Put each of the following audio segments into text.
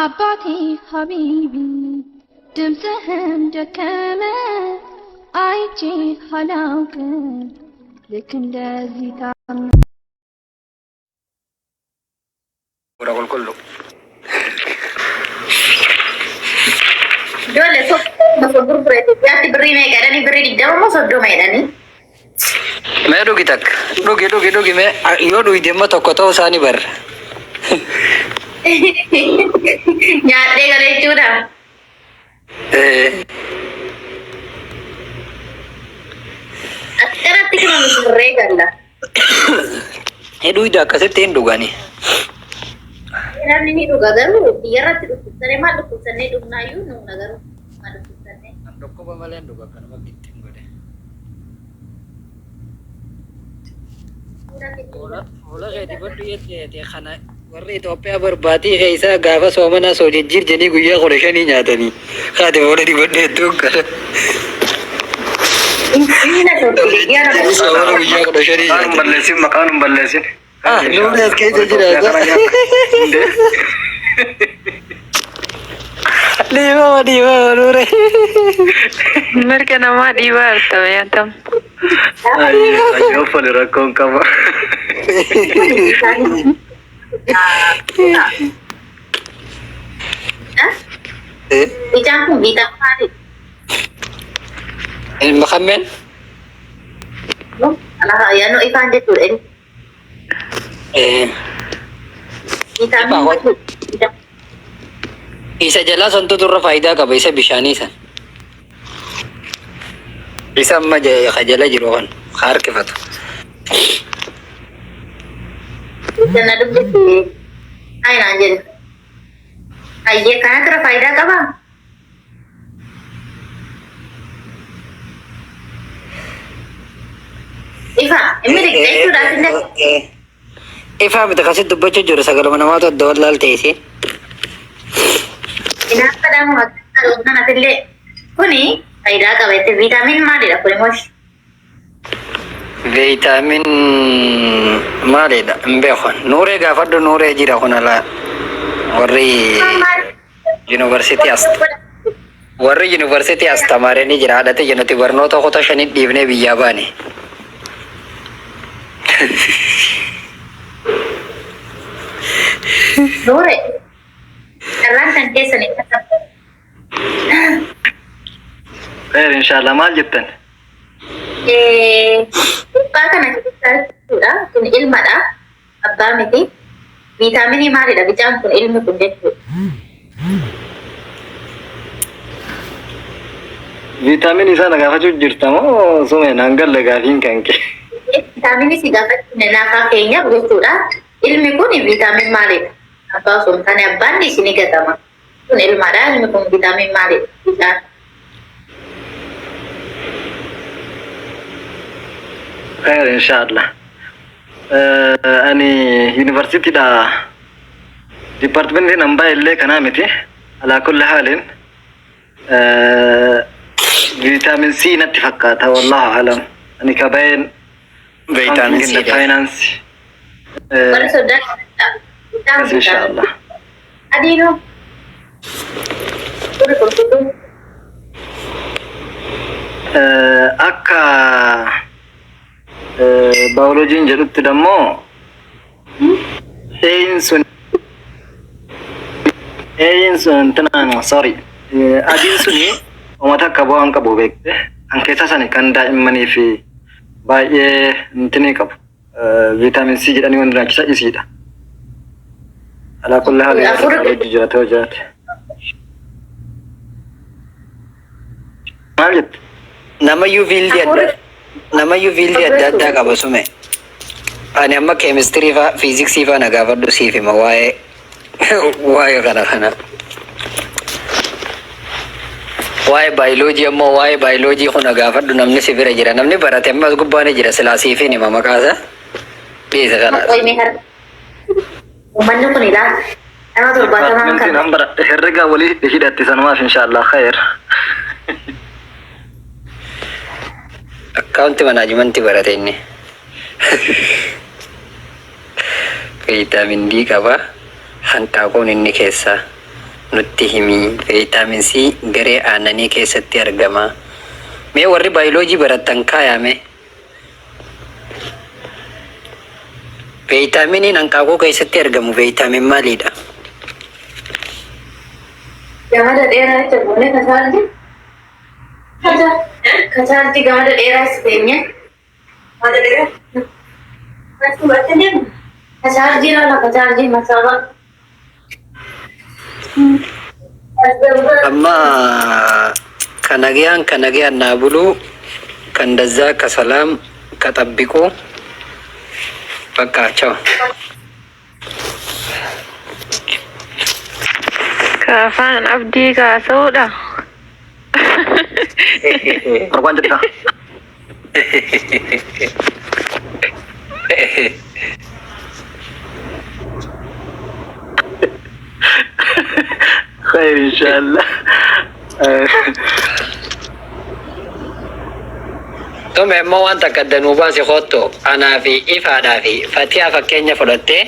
አባቴ ሀቢቢ ድምፅህም ደከመ አይቼ አላውቅም ልክ እንደዚህ ታመ Gura qulqullu. Ijoollee tokko osoo gurgure Itoophiyaatti birrii meeqa jedhanii birrii 20 moo 30 jedhanii? Mee dhugi takka. Dhugi dhugi dhugi mee yoo dhugde immoo tokko ta'uu isaa ni barra. Nyaadhee gara jechuudha. Ee. Akkanatti kun nu sirree galla. Ni dhugda akkasitti hin dhugani. Namni ni dhuga garuu biyyarratti dhukkubsannee maal dhukkubsannee dhugnaayyuu nuuna garuu maal dhukkubsannee. An dhukkuba malee hin dhugu akkanuma gittin godhe. Fuula kee dibadhu jette kana warri Itoophiyaa barbaatii keessaa gaafa soomanaa soo jijjiir jedhanii guyyaa 15 nyaatanii. Kaate fuula dibadhu jettuun kana. Soomana guyyaa 15 Maqaan hin nyaatanii. balleessin, maqaan hin balleessin. Ah, nuuni as keessa Itoophiyaa kana jiraata. nyaata. Dhiifama dhiifama nuure. Mirga namaa dhiibaa jirta beektam. Ayyee uffani rakkoon qaba. Bicaan kun biitaa maali? Ilma kammeen? Yaanoo ifaan jechuudha inni. Viitaaminii jechuudha. Isa jalaa santu turra faayidaa qaba isa bishaanii san. Isa amma ka jala jiru kan ka harkifatu. Janna dubbisi. Ayi naan jedhe. Ayyee kanatu irra faayidaa qabaa? Ifa, inni riqxa jechuudha asillee. Ifaa miti kasit dubbachuu jiru sagaluma namaatu adda wallaal ta'e isiin. Hinaafa dhaamu maqaan asillee. Kuni faayidaa qaba jettee viitaamin maalidha kun immoo? Viitaamin maalidha hin beeku. Nuuree gaafadhu nuuree jira kun alaa warri yuunivarsiitii as warri yuunivarsiitii as tamaaree ni jira haadha tiyya nuti barnoota kutaa shanii dhiifnee biyyaa baane. Nuure carraan kan keessan hin qaqqabu. Khair inshallah maal jettan? Abbaa kana keessaa jechuudha. Kun ilmadha. Abbaa miti. Viitaaminii maalidha bicaan kun ilmi kun jechuudha. Viitaaminii isaa na gaafachuu jirta moo sumeen hangalle gaafiin kan kee? Viitaaminii si gaafachuun naafaa keenyaaf jechuudha. Ilmi kun viitaamin maalidha? Abbaa osoo hin taane abbaan isin gatama. Kun ilmadha. Ilmi kun viitaamin maalidha? Bicaan. Khair inshallah. Ani yuunivarsiitiidha dipaartimentiin hambaa illee kanaa miti. Alaa kulli haalin viitaamin C natti fakkaata wallahu alam. Ani kabayeen Viitaamin C dha. finance. Warri soddaan bicaan viitaamin. Inshallah. Adiinoo. Warri qulqulluu. Akka baayoloojiin jedhutti dammoo A'n sun A'n sun tinaan sorry adiin suni uummata akka bu'aan qabu beekte kan keessa sani kan daa'immanii fi baay'ee intinii qabu viitaamin C jedhanii wanti nyaachisa isiidha. Alaa kulli haala Afur- baayoloojii jiraate yoo jiraate. Maal jette? Namayyuu fiildii adda namayyuu fiildii adda addaa qaba sume. Ani amma keemistirii faa fiiziksii faa na gaafadhu siif hima waa'ee waa'ee kana kana. Waa'ee baayoloojii ammoo waa'ee baayoloojii kun na gaafadhu namni si bira jira namni barate amma as gubbaa ni jira silaa siif hin hima maqaa isaa. Dhiisa kanaas. Qoy mee harka. Uummanni kun ilaa nama 70n Departmentiin kan an baradhe herrega walii hidhatti sanumaaf inshallah khair. Akkaawunti manaajimantii barate inni. Viitaamin D qaba. Hanqaaquun inni keessaa. Nutti himi. Vitamin C garee aannanii keessatti argama. Mee warri baayoloojii barattan kaayaa mee. Viitaaminiin hanqaaquu keessatti argamu viitaamin maaliidha? Gamada dheeraa jecha goone kasaalti. Kasaalti gamada dheeraa si teenye. Gamada dheeraa. Kachaarjii laala kachaarjii masaaba. Amma ka nagayaan ka nagayaan naa buluu kan dazzaa ka salaam ka xabbiquu bakka chao. Ka afaan abdii kaasa'uudha. Torbaan jedha. Khayr inshallah. Tome immoo waan takka adda nuu baasi koottu anaa fi ifaadhaa fi fatiyaa fakkeenya fudhattee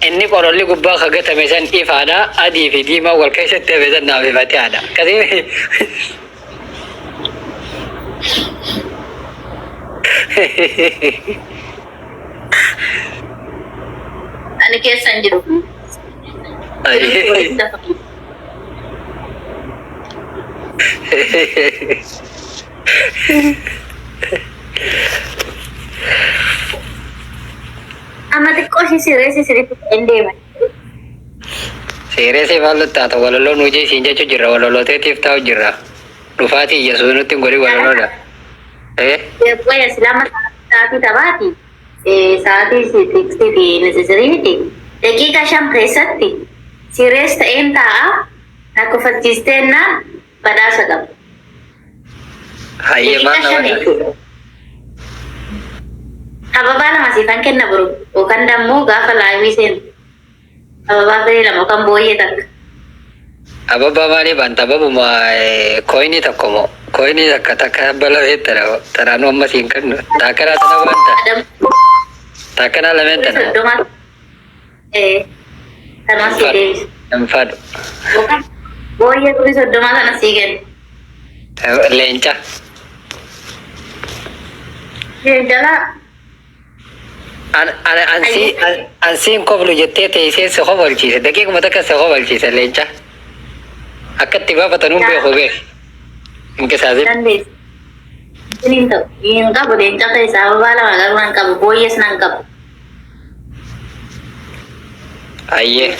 inni qololli gubbaa ka gatame san ifaadha adii fi diimaa wal keessatti hafe san naa fi fatiyaadha. Akkasii Ani keessa hin jiru. Amma xiqqoo ishee sirreessi sirriitti hin deeman. Seeree maal taata walaloo nuu jee siin jechuu jirra walaloo teetiif taa'u jirra. Dhufaatii Yesuus nutti hin godhin walaloodha. Eh? Waya silama sa'aatii taphaati. Sa'aatii tiksii fi nisisiriiti. Daqiiqa 5 keessatti sirees ta'een taa'a. Na kofalchiisteennaan badhaasa qaba. Hayyee Daqiiqa maal 5 nama jechuudha. Ababaa lama siifan kenna boru yookaan dammoo gaafa laayivii seenu. Ababaa firii lama yookaan booyyee takka. Ababaa maalii baanta ababuma koinii tokko moo koinii takka takka bala beettara taraanuu amma siin kennu taakkanaa tana baanta Adam taakkanaa lameen tana 30 kanuma sii deebisa. Hin fadhu. Yookaan booyyee durii 30 sana sii kenna. Leenca. Leencalaa. Ansiin koflu jettee teessee si kofolchiise daqiiquma takka si kofolchiise leenca. Akka itti baafatanuun beeku beek. Hin qisaasin. Dandeessi. Hin ta'u. Hin qabu leenca keessaa ababaa lama garuu nan qabu booyyees nan qabu. Hayyee.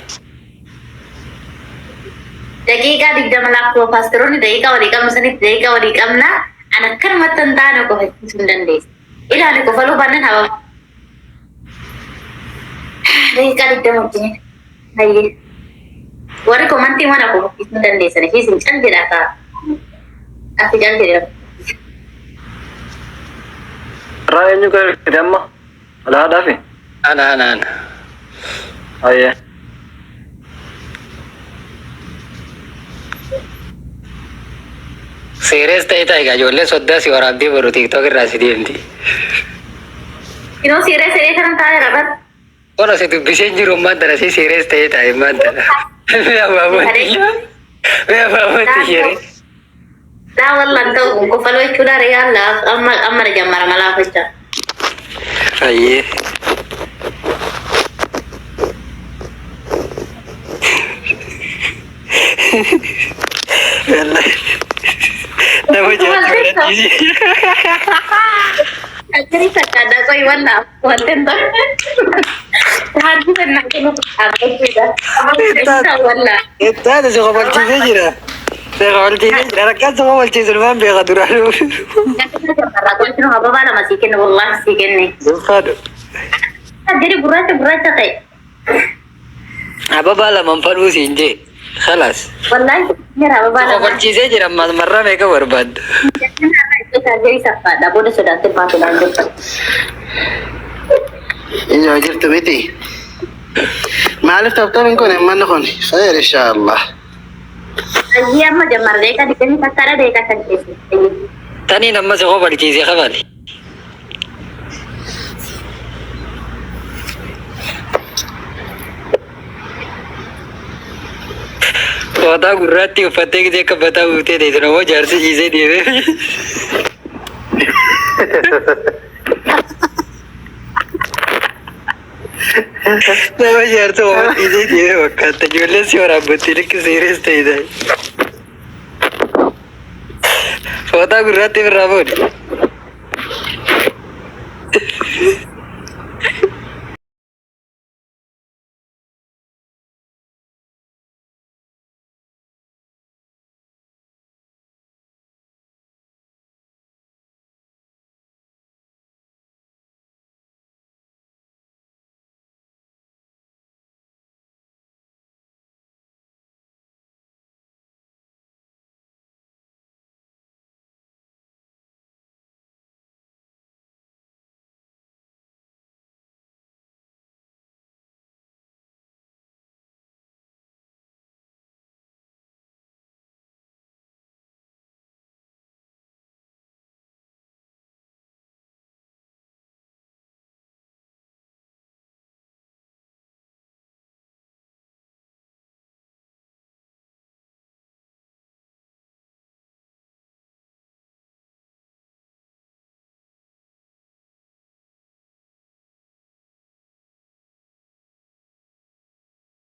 Daqiiqaa 20 lakkoo paasteroonni daqiiqaa walii qabnu sanitti daqiiqaa walii qabna. An akkanumatti hin taane kofachiisuu hin dandeessu. Ilaali kofaluu baannaan hababa. Daqiiqaa 20 wajjin. Hayyee. Warri komantii mana kofachiisuu hin dandeessan. Ishii isin cal jedhaa kaa. Ati cal jedhaa. Irraa eenyu gadi amma? Alaadhaafi? Ana ana ana. Hayyee. Seerees ta'e ta'e egaa ijoolleen soddaa si waraabdee boru TikTok irraa si deemti. Yeroo siiree siree kana taa'eera bar. Kono si dubbisee hin jiru ammaan tana si seerees ta'e ta'e ammaan tana. Mee abaabootti mee abaabootti yeree. Daa wallan ta'u kun kofaluu jechuudha riyaan laaf amma amma jammara malaafachaa. Hayyee. Nama jaartii godhadhiisi. Akkari fakkaata qoy walla wanti hin ta'u. Harki sannaa kennu dhaabbachuudha. Walla. Ittaati si kofalchiisee jira. Si kofalchiisee jira. Rakkaan si kofalchiisu dhumaan beeka duraanuu. Qolchinu ababaa lama sii kenne wallaahi sii kenne. Ulfaadhu. Gadi gurraacha gurraacha ta'e. Ababaa lamaan fadhuu siin jee. Khalaas. Wallaahi jira ababaa lama. Kofalchiisee jira marraa meeqa barbaadda? Gadi saffaadha booda sodaattee baatuudhaan jirta. Ijoo jirtu miti. Maaliif taphtaphin kun manni kun? Khayr inshallah. Ayyee amma jammar deeqa 20 takkaadha deeqa 5 keessa. Taniin amma si kofalchiisee kafali. Fooxaa gurraattii uffattee gisee akka bataa buutee teessu namoo jaarsi ciisee deemee. Nama jaarsa waan ciisee deemee fakkaata. Ijoolleen si waraabbattee likki seeres ta'e ta'e. Fooxaa gurraattii irraa fuudhi.